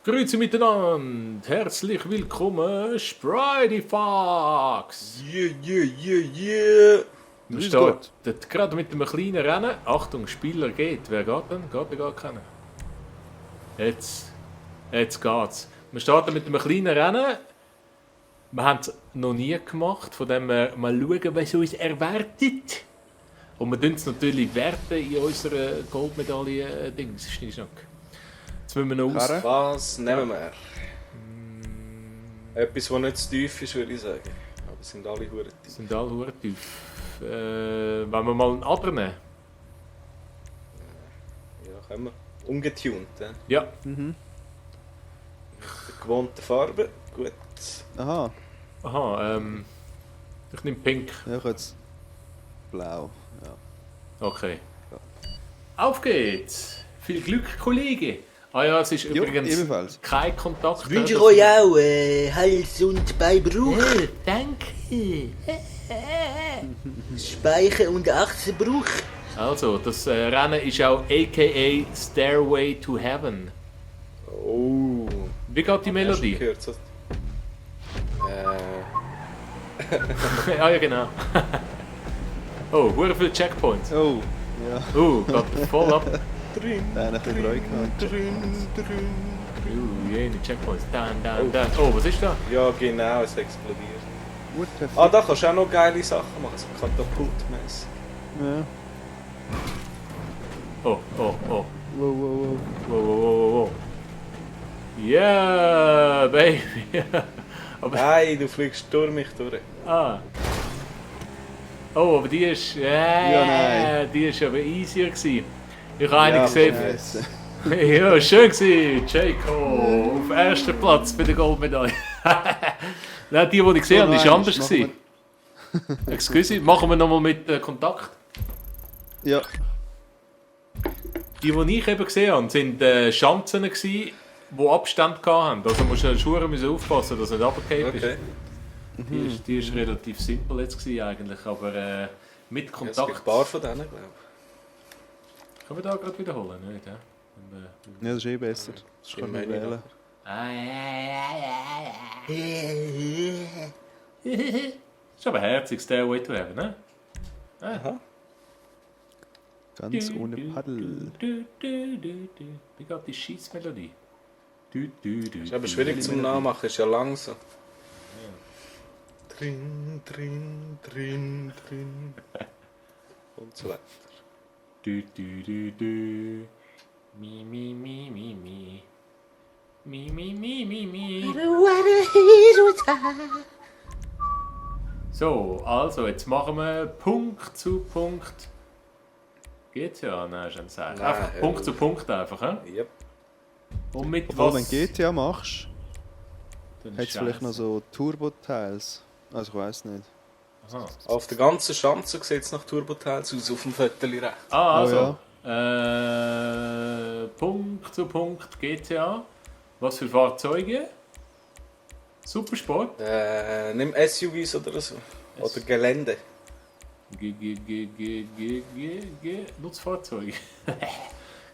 Grüezi miteinander, herzlich willkommen, Spridey Fox! Yeah. Wir Grüß Gott. starten gerade mit einem kleinen Rennen. Achtung, Spieler geht. Wer geht denn? Geht gar keiner. Jetzt geht's. Wir starten mit einem kleinen Rennen. Wir haben es noch nie gemacht, von dem wir mal schauen, was uns erwartet. Und wir tun es natürlich werten in unserer Goldmedaille-Dings. Schnick. Jetzt müssen wir noch aus. Karre? Was nehmen wir? Etwas, das nicht zu tief ist, würde ich sagen. Aber es sind alle hure tief. Sind alle hure tief. Wollen wir mal einen Adler nehmen? Ja, können wir. Ungetuned, ja. Ja. Mit der gewohnten Farbe. Gut. Aha, Aha, ich nehme Pink. ja, ich jetzt blau. Ja. Okay. Auf geht's! Viel Glück, Kollege! Ah ja, es ist Jo, übrigens ebenfalls. kein Kontakt. Ich wünsche euch auch Hals- und Beibruch, Danke! Speichen- und Achsenbruch. Also, das Rennen ist auch aka Stairway to Heaven. Oh. Wie geht die Melodie? Hast du gehört, so? Ah ja, genau. Oh, hure viele Checkpoints. Oh, ja, Geht voll ab. da hat ein Freude gehabt. Jene Checkpoints. Dan. Oh, was ist da? Ja, genau, es explodiert. What the Ah, fuck? da kannst du auch noch geile Sachen machen, so katapultmäßig. Ja. Oh. Wow. Yeah, baby. Aber, Nein, du fliegst durch mich durch. Oh, aber die ist. Ja, nein. Die ist aber easier gewesen. Ich habe eine gesehen. Scheiße. Ja, schön gewesen. Jaco auf ersten Platz bei der Goldmedaille. Nein, die ich gesehen habe, ist anders gewesen. Excuse, machen wir nochmal mit Kontakt. Ja, Die ich eben gesehen habe, sind Schanzen gewesen, die Abstand hatten. Also musst du Schuhe aufpassen, dass du nicht runtergefallen bist. Okay. Die ist relativ simpel jetzt gewesen eigentlich, aber mit Ja, es Kontakt. gibt ein paar von denen, glaube ich. Können wir da gerade wiederholen, nicht? Ja? ja, das ist eh besser. Das kann man Im Menü wählen. Ist aber herzig, Stairway to Heaven, ne? Aha. Ganz ohne Paddel. Wie geht die Schießmelodie? Ist aber schwierig zum Nachmachen, ist ja lang so. Drin. Und so weiter. Mi. So, also jetzt machen wir Punkt zu Punkt. Geht's ja? Nein, schon sagen. Nein, Einfach ja. Punkt zu Punkt einfach, hä? Yep. Und mit Obwohl, was? wenn du GTA machst, Dann hat es vielleicht noch Scheiße. so Turbo-Teils. Also ich weiß nicht. Aha. Auf der ganzen Schanze sieht es nach Turbo-Teils aus, auf dem Viertel rechts. Ah, Oh, also. Punkt zu Punkt GTA. Was für Fahrzeuge? Supersport. Nimm SUVs oder so. Oder Gelände. Nutzfahrzeuge.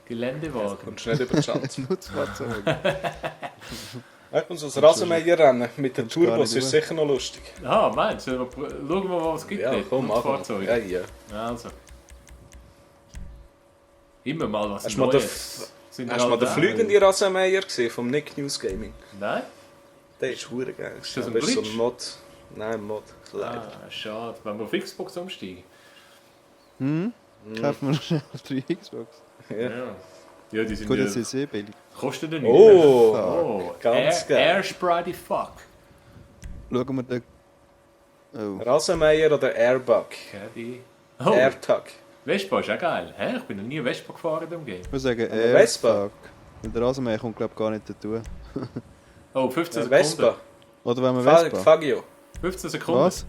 Geländewagen. Kommst du nicht über die Schanze. Nutzfahrzeug. Und so ein Rasenmäher-Rennen mit den Kannst gar Turbos nicht ist sicher noch lustig. Ah, meinst du? Schauen wir mal, was es gibt. Ja, dort. komm, mach mal. Nutzfahrzeuge. Ja. Also. Immer mal was Hast du mal den, Neues. Sind hast du mal alle den da? fliegenden Rasenmäher gesehen vom Nick News Gaming? Nein? Der ist hure geil. Ist das ein Aber ist so Glitch? ein Mod. Nein, ein Mod. Leider. Ah, schade. Wenn wir auf Xbox umsteigen. Kaufen wir schnell auf die Xbox. Ja. Ja, die sind Gut, ja... das ist eh billig. Kostet ja nichts. Oh, Oh, ganz geil. Air Spridey Fuck. Schauen wir den... Oh, Rasenmäher oder Airbug? Caddy. Oh, Airtag. Vespa ist auch geil. Hä? Ich bin noch nie Vespa gefahren in dem Game. ich würde sagen Aber Vespa? Airfuck. Weil der Rasenmäher kommt glaube ich gar nicht dazu. Oh, 15 Sekunden. Vespa. Oder wenn man Vespa... Fagio. 15 Sekunden. Was?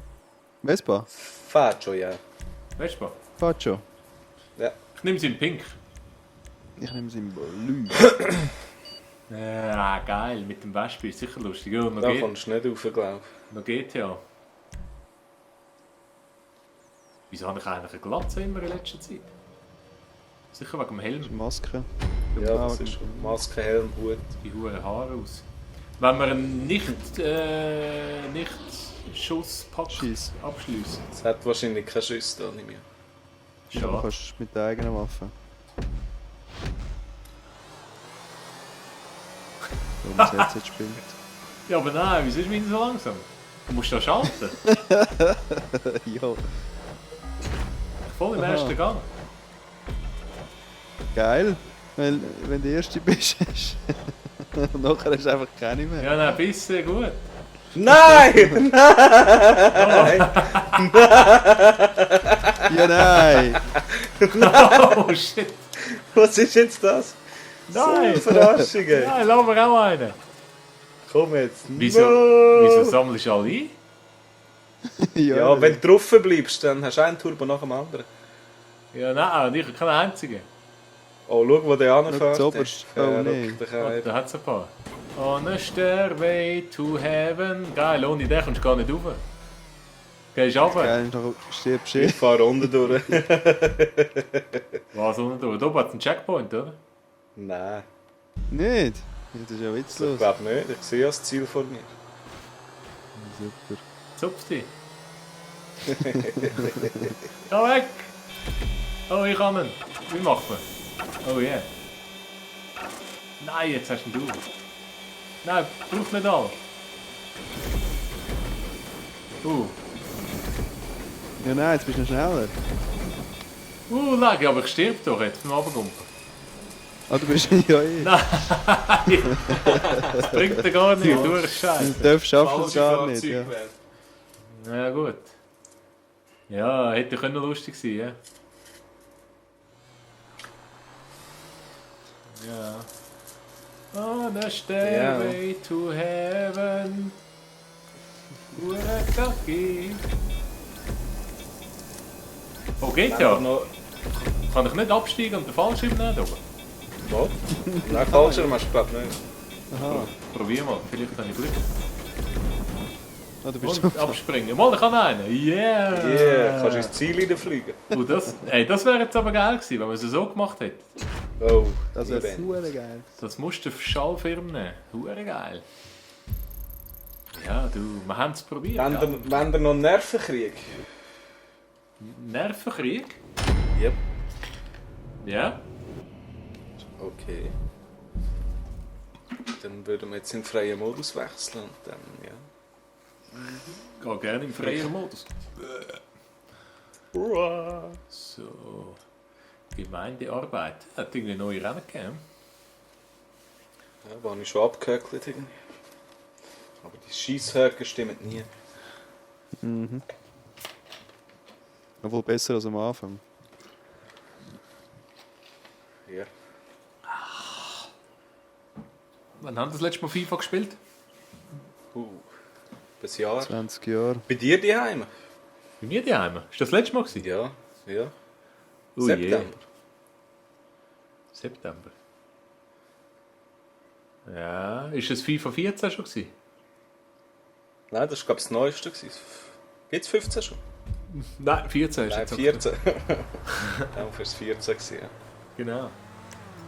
Vespa? Fährt schon, ja. Vespa. Fahrt schon. Ja. Ich nehme sie in Pink. Ich nehme sie in Blü. Ah, geil. Mit dem Vespa ist sicher lustig. Ja, noch, Da kommst du nicht rauf, glaube noch GTA. Wieso habe ich eigentlich eine Glatze immer in letzter Zeit? Sicher wegen dem Helm. Maske. Ja, Ah, das okay. ist Maske, Helm, Hut. Die hohen Haare aus. Wenn wir einen nicht Schusspack Scheiss. abschliessen. Es hat wahrscheinlich keine Schüsse da nicht mehr. Du Schade. kannst mit der eigenen Waffe. Warum das jetzt spielt. Ja, aber nein, wieso ist meine so langsam? Du musst da schalten. Jo, Voll im Aha. ersten Gang. geil. Weil, wenn du der Erste bist, und nachher hast du einfach keine mehr. Ja, nein, bisschen gut. Nein! Ja, nein! Oh shit. Was ist jetzt das? Nein. So eine Verarschung, ey. Nein, lass mir auch einen. Komm jetzt. Wieso sammelst du alle ein? Ja, wenn du drauf bleibst, dann hast du einen Turbo nach dem anderen. Ja, nein, ich habe keinen einzigen. Oh, schau, wo der anfährt. zuoberst. Oh, nee. Oh, da hat es ein paar. On a stairway to heaven. Geil, ohne den kommst du gar nicht rauf. Gehst runter. Geil, noch stirbst du. Ich fahre unten durch. Was unten durch? Da oben hat es einen Checkpoint, oder? Nein, Nicht? Das ist ja ich witzlos. glaube nicht. Ich sehe das Ziel vor mir. Super. Zupfst dich. Geh weg! Oh, ich kann ihn. Wie macht man? Oh yeah. Nein, jetzt hast du ihn. Nein, braucht nicht all. Ja, nein, jetzt bist du noch schneller. Lag, aber ich stirb doch jetzt beim Runtergumpen. Ah, du bist ja eh. Nein! Das bringt dir gar nicht, du Scheiße. Du darfst schaffen es gar nicht. Ja. Ja gut. Ja, hätte können lustig sein, ja. Ja. On a stairway to heaven. Hure kacki. Oh, geht ja. Kann ich nicht absteigen und den Fallschirm nehmen? Da oben? Was? Nein, Fallschirm hast du glaube ich nicht. Aha. Probier mal, vielleicht habe ich Glück. Ah, du bist Und abspringen. Mal, ich kann einen. Yeah! Yeah, kannst du ins Ziel reinfliegen. Das wäre jetzt aber geil gewesen, wenn man es so gemacht hätte. Oh, Das wäre Event. super geil. Das musst du auf Schallfirmen nehmen. Hure geil. Ja, du, wir haben es probiert. Ja. Wenn der noch einen Nervenkrieg? Nervenkrieg? Yep. Ja. Okay. Dann würden wir jetzt in den freien Modus wechseln und dann, ja. Geh gerne im freien Modus. So. Gemeindearbeit. Hat irgendwie neue Rennen gegeben. Ja, war ich schon abgehökelt irgendwie. Aber die Scheisshöcker stimmen nie. Mhm. Obwohl besser als am Anfang. Ja. Wann haben wir das letzte Mal FIFA gespielt? Ein Jahr. 20 Jahre. Bei dir daheim? Bei mir daheim. Ist das letzte Mal gewesen? Ja, ja. Oh je. September. September. Ja, ist es FIFA 14 schon gewesen? Nein, das war glaube ich das Neueste. Gibt es 15 schon? Nein, 14 ist Nein, jetzt auch 14. Dann war es 14 gewesen, ja. Genau.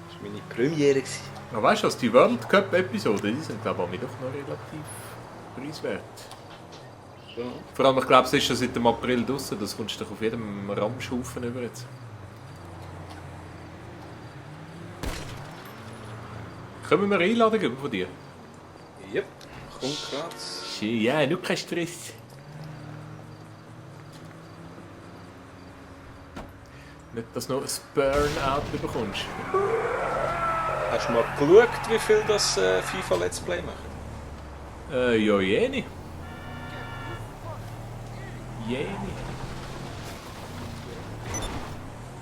Das war meine Premiere. Aber weißt du was, die World Cup Episoden, die sind glaube ich doch noch relativ preiswert. Ja. Vor allem, ich glaube, es ist schon seit dem April draussen, das kommst du doch auf jedem Ramschhaufen über jetzt. Können wir Einladungen von dir? Yep, kommt gerade. Ja, nur kein Stress. Nicht, dass du noch ein Burnout bekommst. Hast du mal geschaut, wie viel das FIFA Let's Play macht? Ja, jene.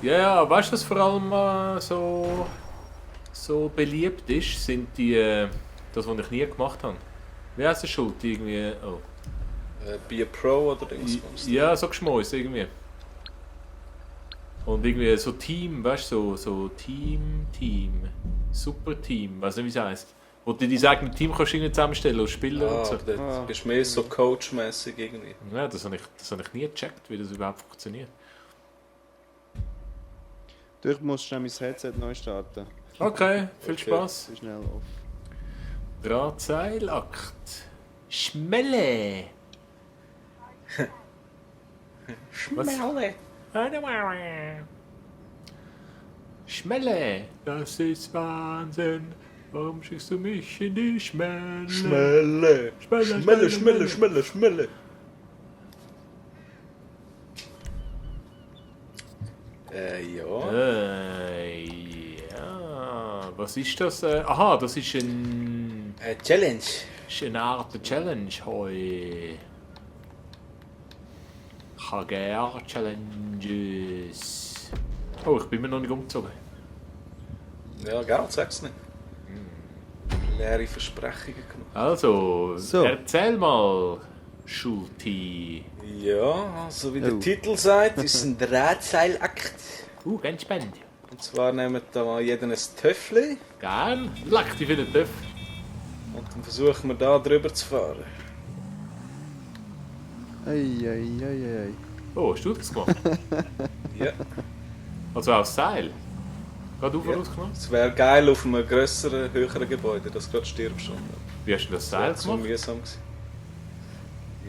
Ja, weißt du, was vor allem so beliebt ist, sind die, das, was ich nie gemacht habe. Wie heisst das Schuld? Irgendwie, oh. Be a Pro oder Dings? Ja, so Geschmäus irgendwie. Und irgendwie so Team, weißt du, so Team, Super Team, weißt du nicht, wie es heisst. Wo du dein eigenes Team kannst du zusammenstellen als Spieler und so. Da bist du mehr so coachmäßig irgendwie. Ja, das habe ich nie gecheckt, wie das überhaupt funktioniert. Du musst schnell mein Headset neu starten. Okay, viel Spaß. Zu schnell auf. Drahtseilakt. Schmelle. Schmelle. Schmelle. Das ist Wahnsinn. Warum schickst du mich in die Schmelle? Schmelle. Schmelle, Schmelle, Schmelle, Schmelle. Ja. Ja. Was ist das? Aha, das ist Challenge. eine Art Challenge heu. Ich habe gerne Challenges. Oh, ich bin mir noch nicht umgezogen. Ja, gell, sag's nicht. Leere Versprechungen gemacht. Also, So. erzähl mal, Schulti. Ja, also wie der Oh. Titel sagt, ist es ein Drahtseilakt. Ganz spannend. Und zwar nehmen da mal jeder ein Töffel Gern. Leck dich für den Töff. und dann versuchen wir da drüber zu fahren. Ei. Oh, hast du das gemacht? Ja, Also aus Seil? Gerade auf Ja. rausgenommen? es wäre geil auf einem grösseren, höheren Gebäude, dass du gerade stirbst schon. Wie hast du das Das Seil wäre zu gemacht? mühsam gewesen.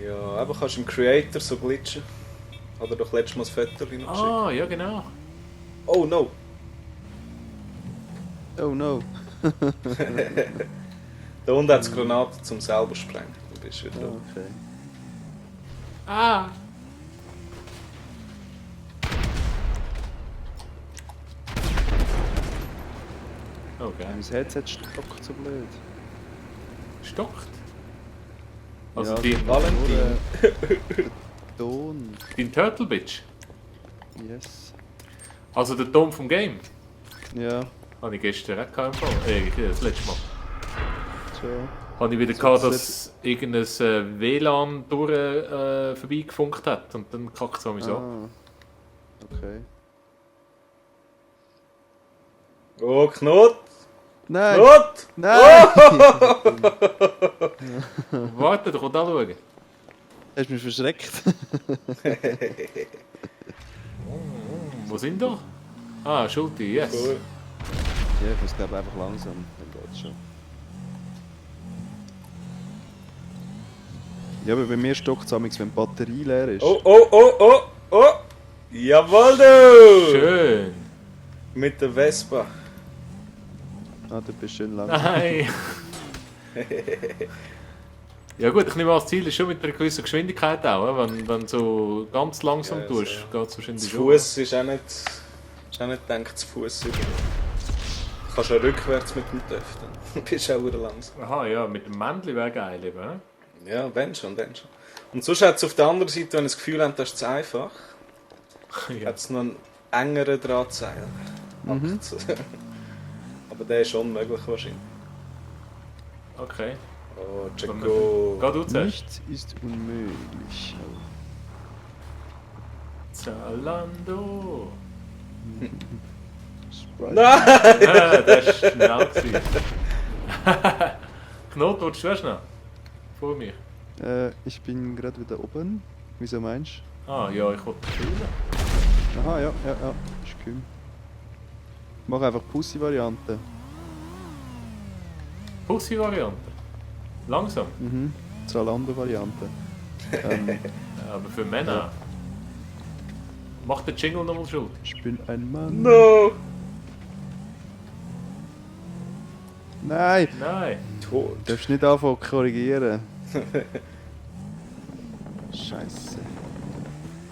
Ja, aber kannst du im Creator so glitchen. Hat er doch letztes Mal das Foto noch geschickt. Ah, ja genau. Oh no! Oh no. Da unten hat es Granaten zum selber sprengen. Du bist wieder da. Okay. Ah! Okay. Mein Headset stockt so blöd. Stockt? Also Ja, dein, Valentin. Der Ton. dein Turtle Bitch? Yes. Also der Ton vom Game? Ja, Habe ich gestern auch gehabt. Das letzte Mal. so. Habe ich wieder gehabt, dass irgendein WLAN durch vorbeigefunkt hat und dann kackt es an mich so. Ah. Okay. Oh, Knot! Nein! Knot! Nein! Warte, doch da schauen. Hast du mich verschreckt? Wo sind wir? Ah, Schulti, yes. Cool. Ja, ich muss glaube einfach langsam. Dann geht's schon. Ja, aber bei mir stockt es wenn die Batterie leer ist. Oh! Jawohl, du! Schön. Mit der Vespa. Ah, du bist schön langsam. Nein. Ja gut, ich nehme an, das Ziel ist schon mit einer gewissen Geschwindigkeit auch. Wenn du so ganz langsam Ja, tust, so. geht es wahrscheinlich Zu schon. Fuß ist auch nicht gedacht, zu Fuß über. Du kannst ja rückwärts mit dem Töff, dann bist du auch wieder langsam. Aha, ja, mit dem Männchen wäre geil eben. He? Ja, wenn schon. Und sonst hat es auf der anderen Seite, wenn du das Gefühl hast, das ist zu einfach, Ja. hat es noch einen engeren Drahtseil. Aber der ist unmöglich wahrscheinlich. Okay. Oh, Jaco. Geh du zuerst. Nichts ist unmöglich. Zalando. Sprite. Nein! Das war schnell. gewesen. Knot, willst du schnell? Vor mir. Ich bin gerade wieder oben. Wieso meinst Ah, ja, ich wollte spielen. du? Aha, ja. Ist cool. Mach einfach Pussy-Variante. Pussy-Variante. Langsam. Mhm. Zalando-Variante. Ja, aber für Männer. Mach den Jingle nochmal schuld. Ich bin ein Mann. No! Nein! Nein. Tot. Du darfst nicht anfangen zu korrigieren. Scheiße.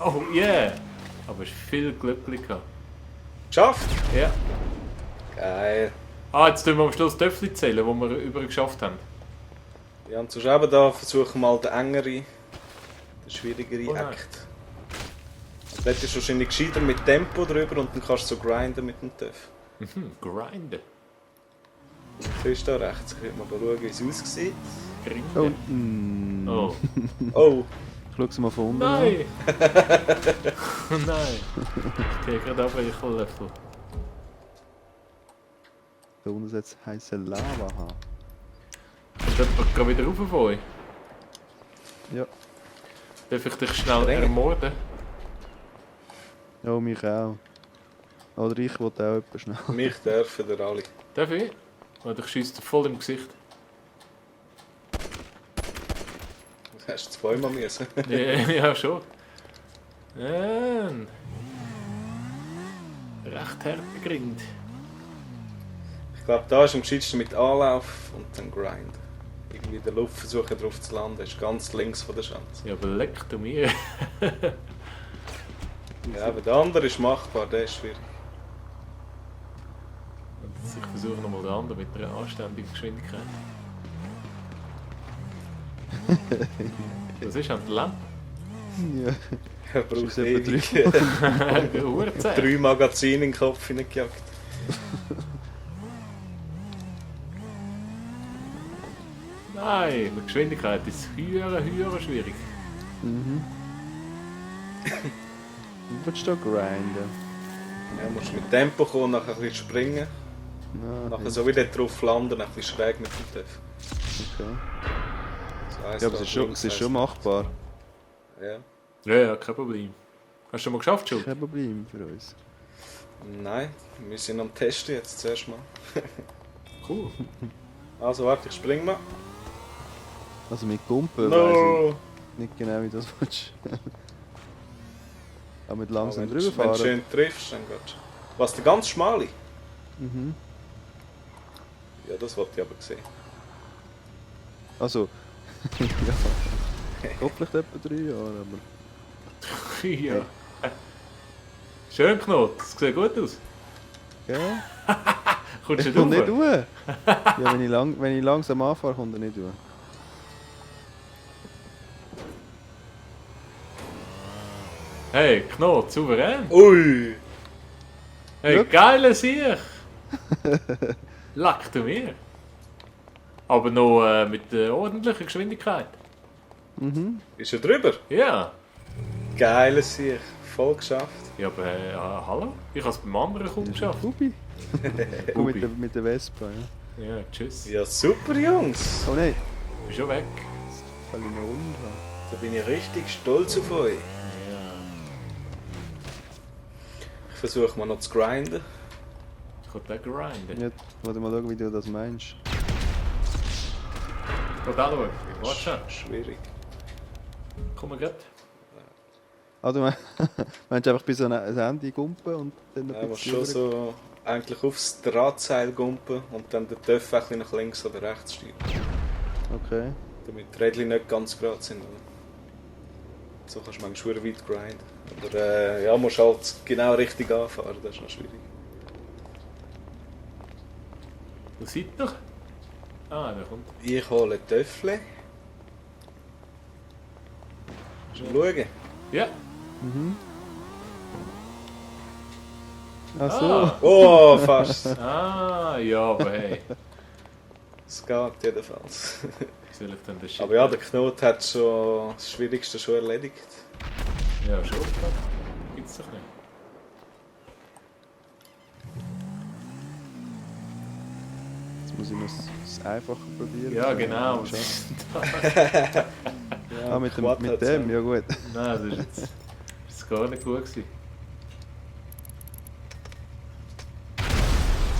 Oh yeah. Aber es ist viel glücklich gehabt. Geschafft! Ja. Geil. Ah, jetzt tun wir am Schluss Töpfchen zählen, wo wir über geschafft haben. Ja, und sonst eben da versuchen wir mal den engeren, den schwierigeren Oh nein. Act. Und dort ist wahrscheinlich gescheiter mit Tempo drüber und dann kannst du so grinden mit dem Töff. Grinden. Du bist da rechts, ich will mal schauen, wie es aussieht. Oh, Grinden. Oh. Oh, Ich schau es mal von unten an. Nein! Nein! Ich gehe gerade auf einen Löffel. Da unten soll es heiße Lava haben. Kommt jemand gerade wieder rauf von euch? Ja. Darf ich dich schnell Streng. ermorden? Ja, mich auch. Oder ich wollte auch etwas schnell. mich dürfen ihr alle. Darf ich? Oder ich schieße dir voll im Gesicht. Das hast du zweimal müssen. Ja, schon. Recht harter Grind. Ich glaube, da ist am gescheitsten mit Anlauf und dann Grind. Irgendwie in der Luft versuchen drauf zu landen, ist ganz links von der Schanze. Ja, aber leck du mir. Ja, aber der andere ist machbar, der ist schwierig. Ich versuche nochmal den anderen mit einer anständigen Geschwindigkeit. Was ist an der Lampe? Ja. Er braucht Ist etwa ewig. Uhrzeit. 3 Magazine in den Kopf hineingejagt. Nein, mit Geschwindigkeit ist es höher schwierig. Mhm. Du willst da grinden? Ja, musst mit Tempo kommen, nachher ein bisschen springen. Ah, Nachher so wieder drauf landen, ein bisschen schräg mit dem Töpf. okay. Das heisst, Ja, aber es ist schon machbar. Ja. Ja, kein Problem. Hast du schon mal geschafft, Schuld? Kein Problem für uns. Nein, wir sind am Testen jetzt zuerst mal. Cool. Also warte, ich spring mal. Also mit Kumpel weiß No! ich nicht genau, wie das willst. Aber mit langsam Wenn drüber du fahren. schön triffst, dann geht's. Was, der ganz schmale? Mhm. Ja, das wollte ich aber sehen. Also, ja. Hoffentlich etwa 3 Jahre, aber. Ja. Schön Knot, das sieht gut aus. Ja? Kommst Ich du komme nicht nicht rauf? raus. Ja, wenn ich langsam anfahre, kommt er nicht raus. Hey, Knot, souverän. Ui! Hey, Look. geile Sieg. Lack du mir. Aber noch mit ordentlicher Geschwindigkeit. Mhm. Ist er drüber? Ja. Geiles Sieg. Voll geschafft. Ja, aber hallo? Ich habe es beim anderen kaum geschafft. Bubi. Bubi. mit der Vespa, ja. Ja, tschüss. Ja, super, Jungs. Oh nein, Bist schon weg. fall ich noch um. Da bin ich richtig stolz auf euch. Ja. Ich versuche mal noch zu grinden. Ich kann den grinden. Ja, warte mal schauen, wie du das meinst. Ich kann auch schauen. Warte schon. Schwierig. Komm mal grad. Ah, du meinst einfach bis an ein Ende gumpen und dann Ja, ein musst bisschen schon so eigentlich aufs Drahtseil gumpen und dann den Töpf ein bisschen nach links oder rechts steuern. Okay. Damit die Rädchen nicht ganz gerade sind. Oder? So kannst du manchmal schwer weit grinden. Aber ja, musst halt genau richtig anfahren, das ist noch schwierig. Wo seid ihr? Ah, der kommt. Ich hole Töffle. Schon schauen. Ja. Mhm. Ach so. Ah. Oh, fast. Ah, ja, aber hey. Es geht jedenfalls. Wie soll ich denn das Aber ja, der Knot hat schon das Schwierigste schon erledigt. Ja, schon. Gibt's doch nicht. Jetzt muss ich noch das Einfache probieren. Ja, genau. Ah, mit Quad dem, hat's mit dem, auch. ja gut. Nein, das ist jetzt gar nicht gut gewesen.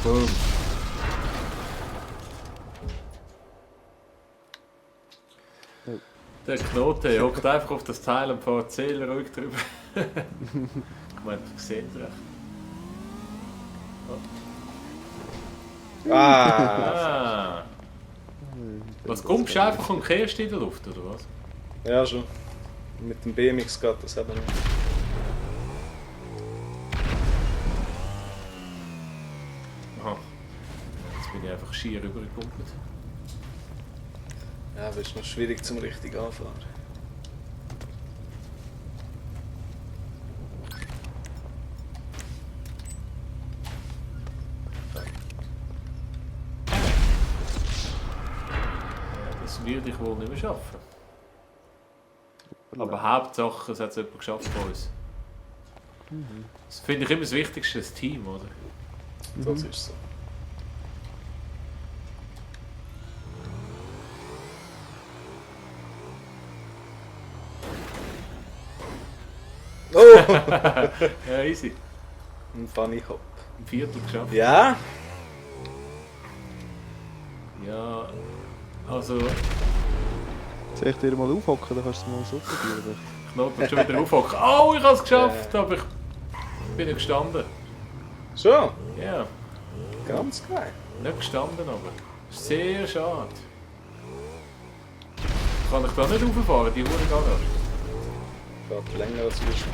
Boom. Ja. Der Knoten hockt einfach auf das Teil und fährt Zähler ruhig drüber. Ich meine, du siehst es recht. Ah! Ah. Was kommst du einfach und kehrst in der Luft, oder was? Ja, schon. Mit dem BMX geht das eben nicht. Aha. Jetzt bin ich einfach schier rübergekumpelt. Ja, aber es ist noch schwierig zum richtig anfahren. Das würde ich wohl nicht mehr schaffen. Aber Hauptsache, es hat es jemand geschafft bei uns. Das finde ich immer das Wichtigste, das Team, oder? Das ist so. Oh! Ja, easy. Ein Funny Hop. Ein Viertel geschafft. Ja, Ja, also Soll ich dir mal aufhocken, dann kannst du es mal so probieren. Knoten wird schon wieder aufhocken. Oh, ich habe es geschafft, aber ich bin nicht gestanden. Schon? Ja, Ganz geil. nicht gestanden aber. Sehr schade. Kann ich da nicht rauffahren, die Hure Garage? Geht länger als wir schon.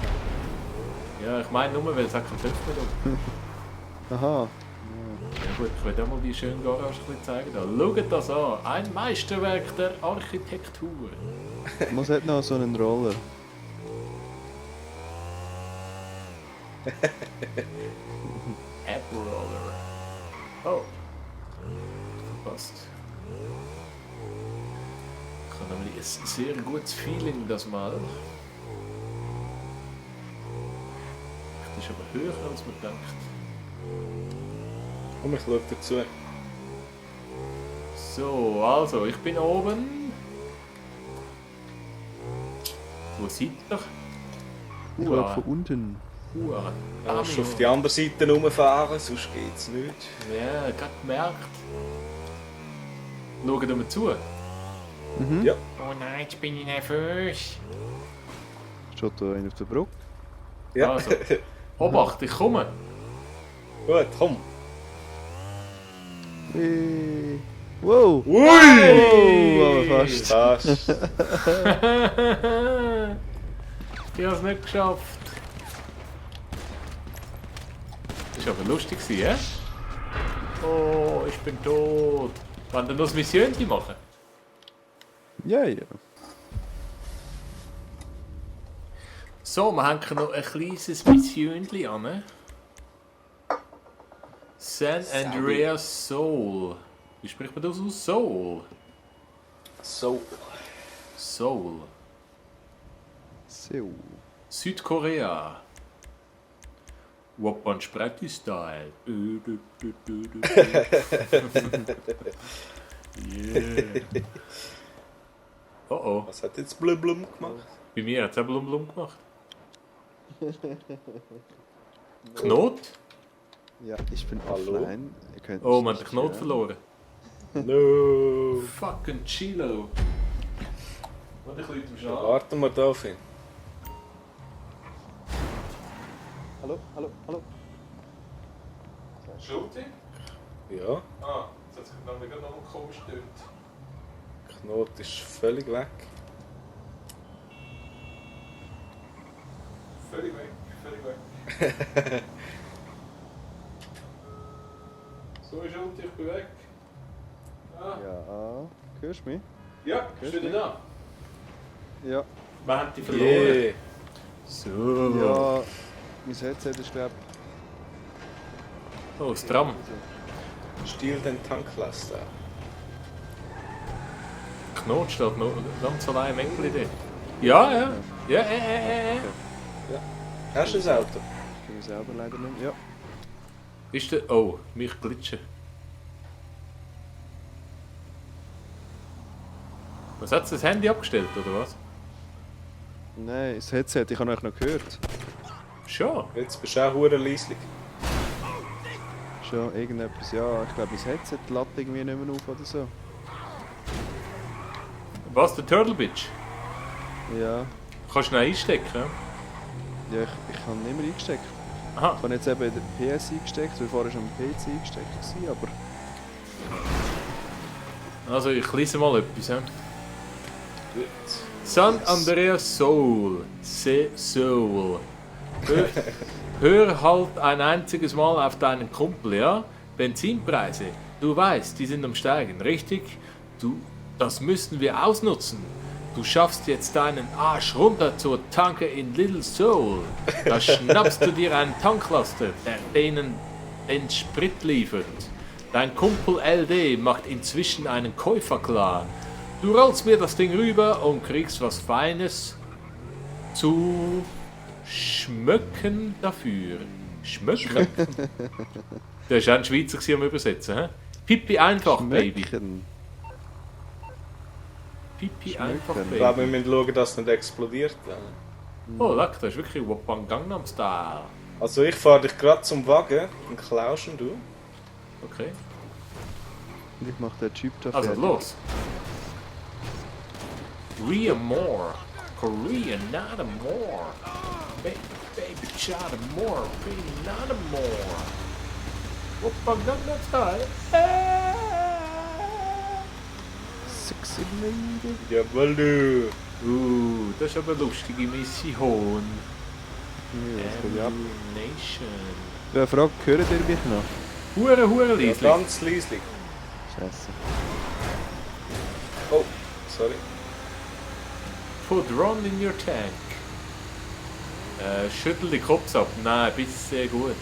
Ja, ich meine nur, weil es hat keinen Töpf mehr da. Aha. Ja gut, ich will auch mal die schöne Garage ein bisschen zeigen. Da. Schaut das an, ein Meisterwerk der Architektur. Man hat noch so einen Roller. Apple Roller. Oh. Verpasst. Ich habe nämlich ein sehr gutes Feeling, das mal. Das ist aber höher, als man denkt. Komm, ich schaue dazu. So, also, ich bin oben. Wo seid ihr? Von unten. Uhr. Du musst auf die andere Seite rumfahren, sonst geht's nicht. Ja, gerade gemerkt. Schaut mir zu. Mhm. Ja. Oh nein, jetzt bin ich nervös. Steht da einer auf der Brücke? Ja. Also, Obacht, ich komme. Gut, komm. Wow! Ui! Oh, aber fast. Fast. Ich habe es nicht geschafft. Das war aber lustig, ja? Oh, ich bin tot. Wollen wir noch ein Missionchen machen? Ja, ja. So, wir haben noch ein kleines Missionchen an. San Andreas Soul. Wie spricht man das aus? Soul. So. Soul. So. Südkorea. Wappan Sprati Style. Yeah. Oh oh. Was hat jetzt Blum Blum gemacht? Bei mir hat es auch Blum Blum gemacht. Knot? Ja, ich bin Hallo? offline. Ihr könnt Oh, mich man hat den nicht Knot hören. verloren. No. Fucking Chilo. Warte, ich lüte ihm schon an. Warten wir da auf ihn. Hallo, hallo, hallo. Schulte? Ja. Ah, jetzt hat es gerade noch komisch getönt. Knot ist völlig weg. Völlig weg, völlig weg. So, Schulte, ich bin weg. Ah. Ja, hörst du mich? Ja, bist du wieder da? Ja. Wir haben die verloren. Yeah. So. Ja, mein Headset ist glaube Oh, das Tram. Stiehl den Tanklaster. Knot steht noch ganz allein im Enkel dort. Ja, ja. Ja, Hast du ein Auto? ich bin selber leider nicht mehr. Ja. Ist der... Oh, mich glitschen. Was hat das Handy abgestellt, oder was? Nein, das Headset, ich habe euch noch gehört. Schon. Jetzt bist du auch hure leislich. Schon irgendetwas, ja. Ich glaube, mein Headset lädt irgendwie nicht mehr auf oder so. Was, der Turtle Bitch? Ja. Kannst du ihn einstecken? Ja? Ja, ich habe nicht mehr eingesteckt. Aha. Ich habe jetzt eben den PS eingesteckt, weil vorher schon am PC eingesteckt war, aber... Also, ich lese mal etwas. Ja? Gut. San Andreas Soul. Soul. Hör halt ein einziges Mal auf deinen Kumpel, ja? Benzinpreise, du weißt, die sind am Steigen, richtig? Das müssen wir ausnutzen. Du schaffst jetzt deinen Arsch runter zur Tanke in Little Soul. Da schnappst du dir einen Tanklaster, der denen den Sprit liefert. Dein Kumpel LD macht inzwischen einen Käufer klar. Du rollst mir das Ding rüber und kriegst was Feines zu schmöcken dafür. Schmöcken? Der ist auch ein Schweizer gewesen am Übersetzen, hä? Pipi einfach, Baby. Schmecken. Pipi einfach, Schmöcken. Ich glaube, wir Baby. müssen schauen, dass es nicht explodiert. Oh, leck, das ist wirklich Wappan Gangnam Style. Also ich fahre dich gerade zum Wagen und klaust ihn du. Okay. Und ich mach den Typ da Also fertig. los. Korea more. Korea not a more. Baby, baby, shot a more. Baby, not a more. Woppa Gangnam Style. Sexy Lady. Jawohl, du. Das ist aber eine lustige Mission. Ja, das geht ab. Nation. Ja, Frage, hören ihr mich noch? Hure Ja, leislich. ganz leislich. Scheiße. Oh, sorry. Put Ron in your tank. Schüttel die Kopf ab. Nein, bist sehr gut.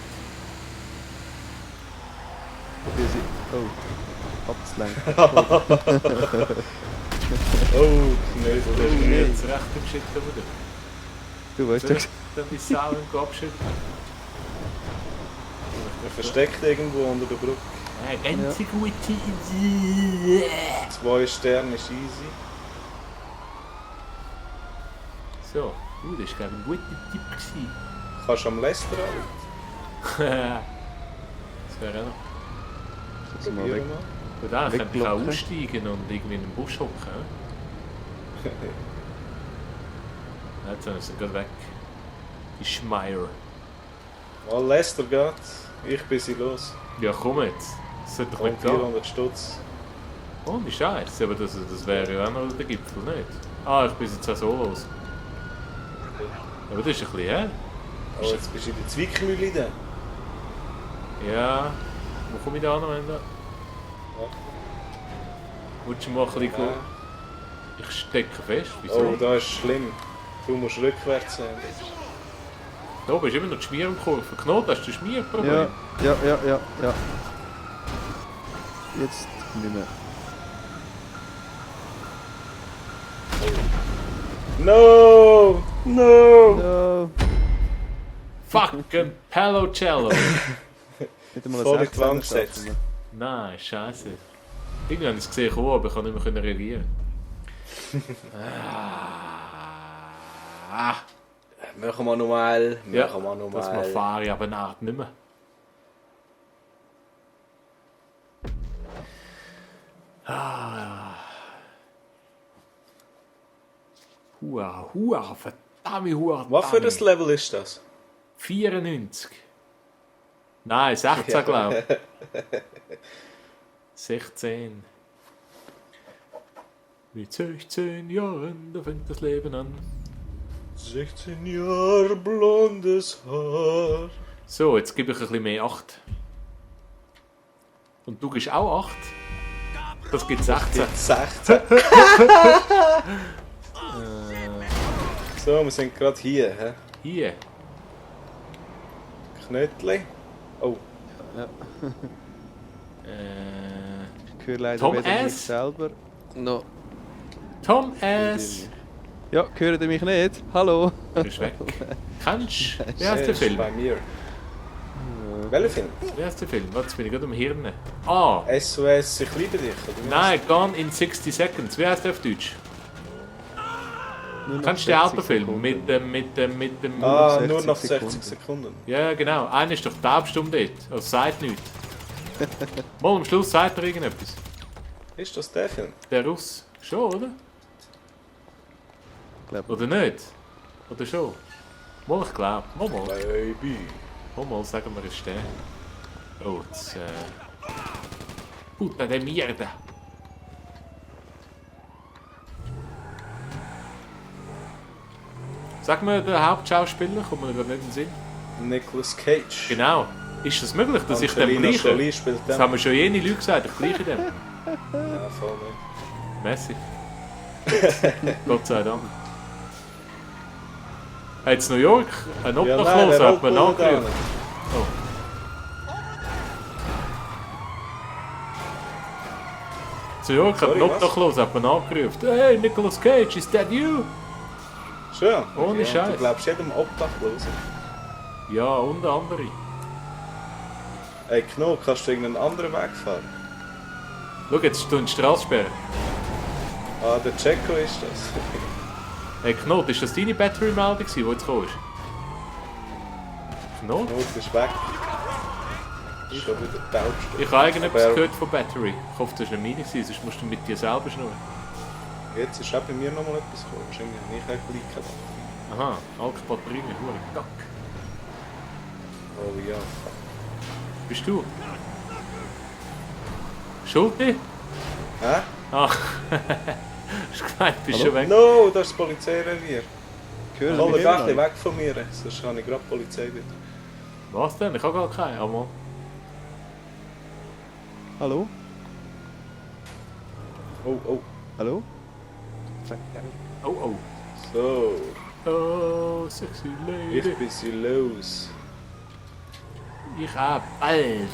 Oh, abzulenken. Oh, Das ist Knödel. jetzt recht im Shit wieder. Du weißt Dann doch. die Sau im Kopf schütteln. Versteckt irgendwo unter der Brücke. Ganz gute Idee. 2 Sterne ist easy. So, das war glaube ich ein guter Tipp gewesen. Kannst du am Lester anrufen? Das wäre auch noch. Das mal weg. Probieren wir. Und dann könnte ich auch Wegblocken. aussteigen und irgendwie in den Busch hocken. Jetzt sind sie gerade weg. Die Schmeier. Mal Lester geht. Ich bin sie los. Ja, komm jetzt. Das sollte doch Und nicht gehen. 400 Stutz. Oh, die Scheiße. Aber das wäre ja auch noch der Gipfel, nicht? Ah, ich bin jetzt auch so los. Aber das ist ein bisschen, hä? Oh, jetzt bist du in der Zwickmühle da. Ja. Wo komme ich da an, wenn da? Willst du mal ein bisschen gehen? Ich stecke fest. Wieso? Oh, da ist schlimm. Du musst rückwärts sein. Da oben ist immer noch die Schmierkurve. Knot, hast du Schmierproblem? Ja. Jetzt nicht mehr. No! No! No! Fucking Palo Cello! Nicht einmal Voll in die 16er Wand gesetzt. schaffen. Nein, scheiße. Irgendwie habe ich es gesehen, aber ich konnte nicht mehr reagieren. Ah. Machen wir nochmal. Ja, Machen wir das mal nochmal. fahre ich aber nach nicht mehr. Hua, verdammt Hua. Was für ein Level ist das? 94. Nein, 16 glaube ich. 16. Mit 16 Jahren, da fängt das Leben an. 16 Jahre blondes Haar. So, jetzt gebe ich ein bisschen mehr 8. Und du gibst auch 8. Das gibt 16. 16. So, wir sind gerade hier. He? Hier. Knötli. Oh, Ich höre leider Tom weder mich S. selber. No. Tom S. Ja, hört ihr mich nicht? Hallo? Du bist weg. Kennst du? Wie heißt der ist Film? bei mir. Welcher Film? Wie heißt der Film? Warte, jetzt bin ich gerade am Hirn. Ah! SOS, ich liebe dich. Oder wie Nein, Gone in 60 Seconds. Wie heißt der auf Deutsch? Nur noch Kennst du den 60 Autofilm? Sekunden. Mit dem... Ah, 60 nur noch 60 Sekunden. Sekunden. Ja, genau. Einer ist doch taubstumm dort. Also sagt nichts. Mal am Schluss sagt er irgendetwas. Ist das der Film? Der Russ. Schon, oder? Glaub- Oder nicht? Oder schon? Mal, ich glaube. Mal. Baby. Mal, sagen wir, ist der. Oh, jetzt... Puta de mierda. Sag mir, der Hauptschauspieler, kommt mir gerade nicht in den Sinn. Nicolas Cage. Genau. Ist das möglich, dass ich dem Angelina gleiche? Jolie spielt Das den. haben mir schon jene Leute gesagt, ich gleiche dem. Ja, voll nicht. Messi. Gott sei Dank. Jetzt New York, ein Ja, nein, Obdachloser der hat man Rollbull da angerufen. nicht. New York hat Sorry, ein was? Obdachloser hat man angerufen. Hey, Nicolas Cage, is that you? Schön. Ohne Scheiß. Du glaubst jedem Obdachlosen. Ja, und andere. Ey, Kno, kannst du irgendeinen anderen Weg fahren? Schau, jetzt ist du in die Straßensperre. Ah, der Checo ist das. Hey Knot, ist das deine Battery-Meldung, die jetzt kam? Knot? Not ist weg. Ist schon wieder Taubstoff. Ich habe irgendetwas Aber gehört von Battery. Ich hoffe, das war nicht meine, sonst musst du mit dir selber schnurren. Jetzt ist auch bei mir nochmal etwas gekommen. Wahrscheinlich habe ich auch gleich keine Batterie. Aha, Alkbatterie, hure Gack. Oh ja. Bist du? Schulti? Hä? Ah, hast du gemeint, bist Hallo? schon weg? No, das ist das Polizeirevier. Hören Hol Sie den mich Weg immer weg von mir, sonst habe ich gerade die Polizei wieder. Was denn? Ich habe gar keinen. Aber noch? Hallo? Oh, oh. Hallo? oh oh. So, Oh, sexy lady. ich bin sie los. Ich hab bald.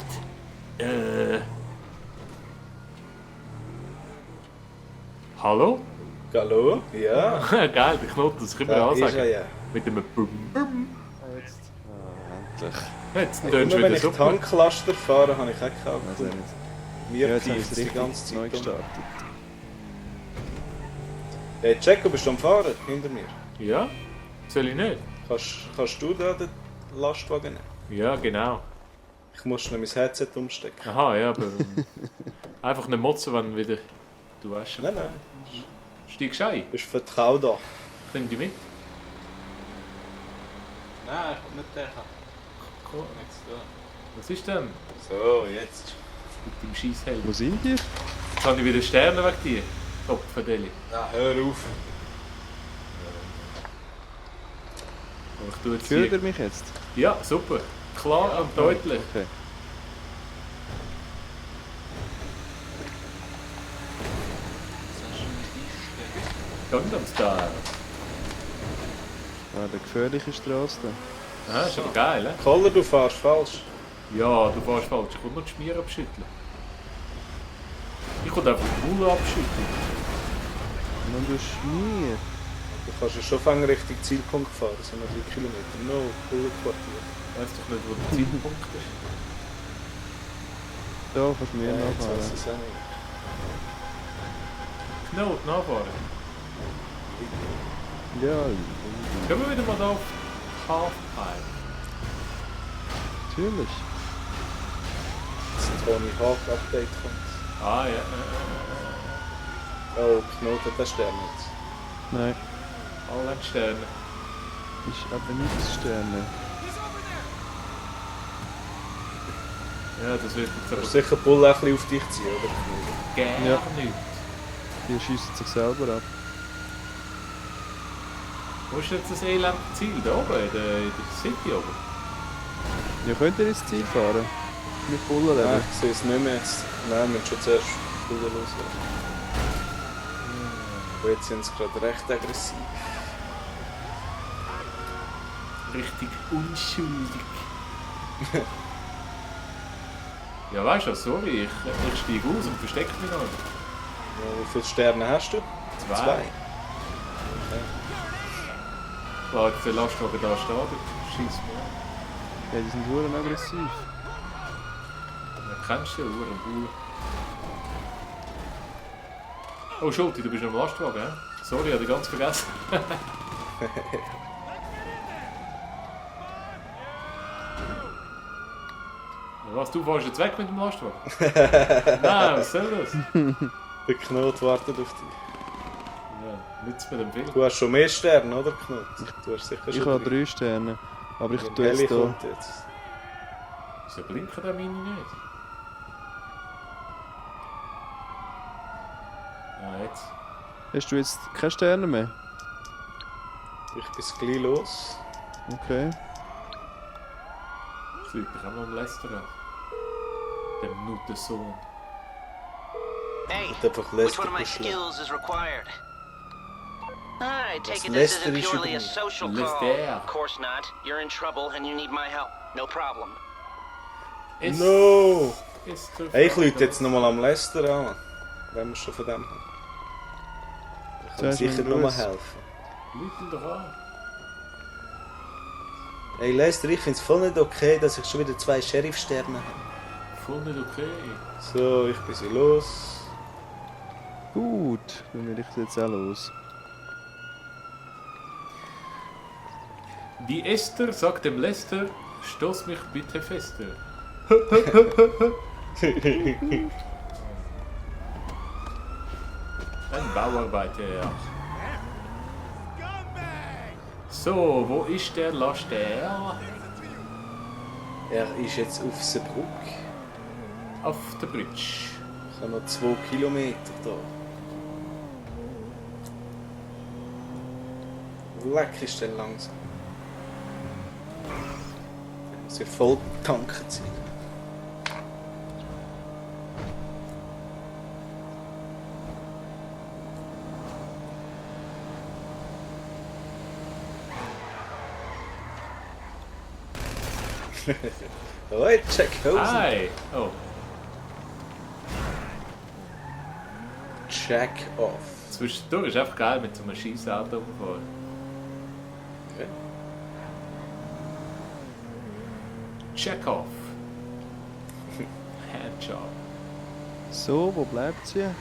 Hallo? Hallo? Ja? Geil, der Knoten, das können wir Da auch ist er sagen. ja. Mit einem Bum Bum. Endlich. Jetzt Immer tönst du wenn wieder ich super. Tanklaster fahre, habe ich auch Also gekauft. nicht. Mir Ja, jetzt habe ich piepst es die richtig ganze neu Zeit. um. gestartet. Hey Jacko, bist du am Fahren? Hinter mir. Ja? Soll ich nicht? Kannst du da den Lastwagen nehmen? Ja, genau. Ich muss schnell mein Headset umstecken. Aha, ja, aber einfach nicht motzen, wenn wieder... Du weißt schon. Nein, nein. Steigst du ein? Bist du für die Kauda? Nimm die mit. Nein, ich komme nicht der. Cool. Was ist denn So, jetzt. mit dem Scheisshelm? Wo sind die? Jetzt habe ich wieder Sterne weg dir. Top, Fadeli. Ja, hör auf. Ich tue jetzt Hört hier. ihr mich jetzt? Ja, super. Klar und deutlich. Okay. Gangnam Style. Ah, der gefährliche Straße da. Ah, ist aber geil, ne? Koller, du fährst falsch. Ja, du fährst falsch. Ich komme noch die Schmier abschütteln. Ich komme einfach die Bulle abschütteln. Und dann du Schmier. Du kannst ja schon fangen Richtung Zielpunkt fahren, das sind noch 3 Kilometer. No, Bullenquartier. Weißt doch nicht, wo der Zielpunkt ist. Da kannst du mir Ja, jetzt nachfahren. weiß ich es auch nicht. Knot, nachfahren. Ja, Können wir wieder mal da auf Halfpipe? natürlich. Jetzt ein Tony Hawk Update kommt. Ah, ja. Oh, Knot hat den Stern jetzt. Nein, Alle haben Sterne. ist aber nicht Sterne. Ja, das wird jetzt Du aber musst sicher Bull auch ein bisschen auf dich ziehen, oder? gerne Ja. nicht. Die schiessen sich selber ab. Wo ist jetzt das elende Ziel? Da oben, in der City oben? Ja, könnt ihr ins Ziel fahren? Mit Bullen Nein, eben. ich sehe es nicht mehr jetzt. Nein, wir müssen schon zuerst Bullen loswerden. Aber jetzt sind sie gerade recht aggressiv. Richtig unschuldig. Ja, weißt du, sorry, ich steige aus und verstecke mich noch. Ja, wie viele Sterne hast du? Zwei. Ich lasse jetzt den Lastwagen da stehen, du schießt mir an. Ja, die sind verdammt aggressiv. Ja, kennst du ja, Bull. Oh, Schulti, du bist noch im Lastwagen, hä? Sorry, ich habe dich ganz vergessen. Was, du fährst jetzt weg mit dem Lastwagen? Nein, was soll das? Der Knot wartet auf dich. Ja, nichts mit dem Film. Du hast schon mehr Sterne, oder Knot? Du hast sicher Ich schon habe 3 Sterne. Aber ich Ein tue Heli jetzt hier. kommt jetzt. Wieso blinken da meine nicht? Ah, jetzt. Hast du jetzt keine Sterne mehr? Ich bin gleich los. Okay. Ich fliege dich auch mal am Lester an. Der Nutensohn. Hey, Hat einfach which Lester one of my geschlagen. skills is required? I take Was it this isn't Lester purely a ist social Lester. call. Of course not. You're in trouble and you need my help. No problem. Ist, No! Ist der Hey, ich rufe jetzt nochmal am Lester an. Wenn wir schon von dem haben. Ich kann Zuerst sicher mal nur Gruß. helfen. Leute doch an. Hey Lester, ich finde es voll nicht okay, dass ich schon wieder 2 Sheriff-Sterne habe. Voll nicht okay. So, ich bin sie los. Gut, dann will ich jetzt auch los. Die Esther sagt dem Lester, stoß mich bitte fester. Ein Bauarbeiter, ja. So, wo ist der Laster? Er ist jetzt auf Seebrück. Auf der Bridge. Ich habe noch 2 Kilometer da. Leck ist der langsam. Der muss ja voll tanken sein. Hoi, check Hosen. Hi! Oh, Check off. zwischendurch ist einfach geil mit so einem Scheissauto rumfahren. Ja. Check off. Handjob. So, wo bleibt sie? Ja,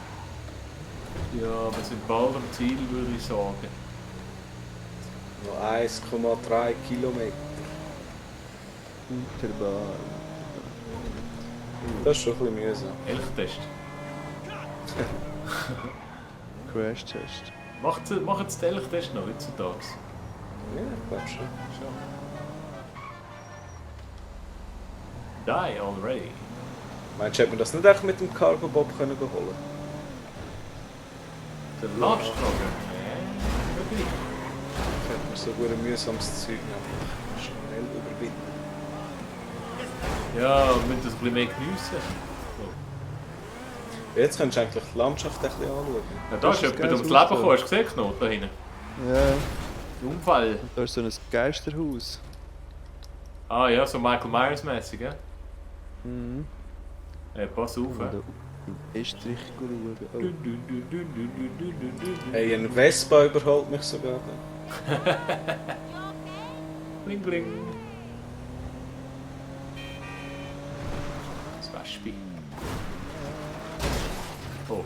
wir sind bald am Ziel, würde ich sagen. Noch 1,3 Kilometer. Unterbahn. Das ist schon ein bisschen mühsam. Elchtest. Crash-Test. Macht es den Elchtest noch heutzutage? Ja, ich glaube schon. Die already. Meinst du, hätte man das nicht echt mit dem Cargo Bob können holen? Der Lastwagen? Wirklich? Könnte man so gut ein mühsames Zeug einfach schnell überwinden. Ja, wir müssen das ein bisschen mehr geniessen. Jetzt könntest du eigentlich die Landschaft ein bisschen anschauen. Ja, da ist Das ist jemand geil, ums so Leben so. gekommen, hast du gesehen, Knot, da hinten? Ja, Unfall. da ist so ein Geisterhaus. Ah ja, so Michael Myers-mäßig, ja? Mhm. Pass auf. Oder in Estrich schauen. Oh. Hey, ein Vespa überholt mich sogar. Kling, kling. Das Wespe. Oh.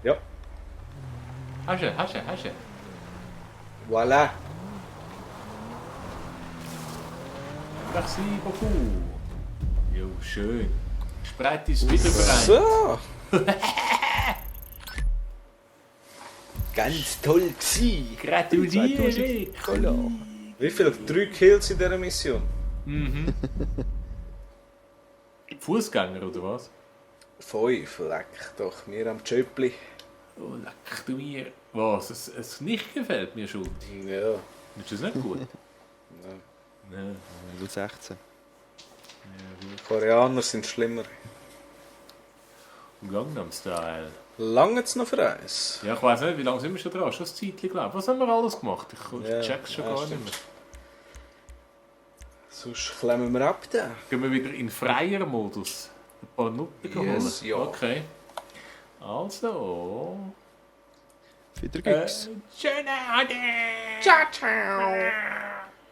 Ja, Hast du. voilà. Merci beaucoup. Jo, schön. Spreit ist wieder bereit. So. Ganz toll gsi. Gratuliere. Wie viele? 3 Kills in dieser Mission? Fußgänger oder was? 5, leck doch, mir am Tschöppli. Oh, leck du mir. Was? Es nicht gefällt mir schon. Ja, Ist das nicht gut? nein. Nein. Level 16. Koreaner sind schlimmer. Gangnam Style. Lange jetzt noch für eins? Ja, ich weiss nicht, wie lange sind wir schon dran? Schon ein Zeitchen, glaube ich. Was haben wir alles gemacht? Ich Ja, check's schon ja, gar stimmt. nicht mehr. Sonst klemmen wir ab da. Gehen wir wieder in freier Modus. Ein paar Nutten holen? Yes, ja. Okay. Also... Wieder Gigs. Schönen Abend! Ciao, ciao!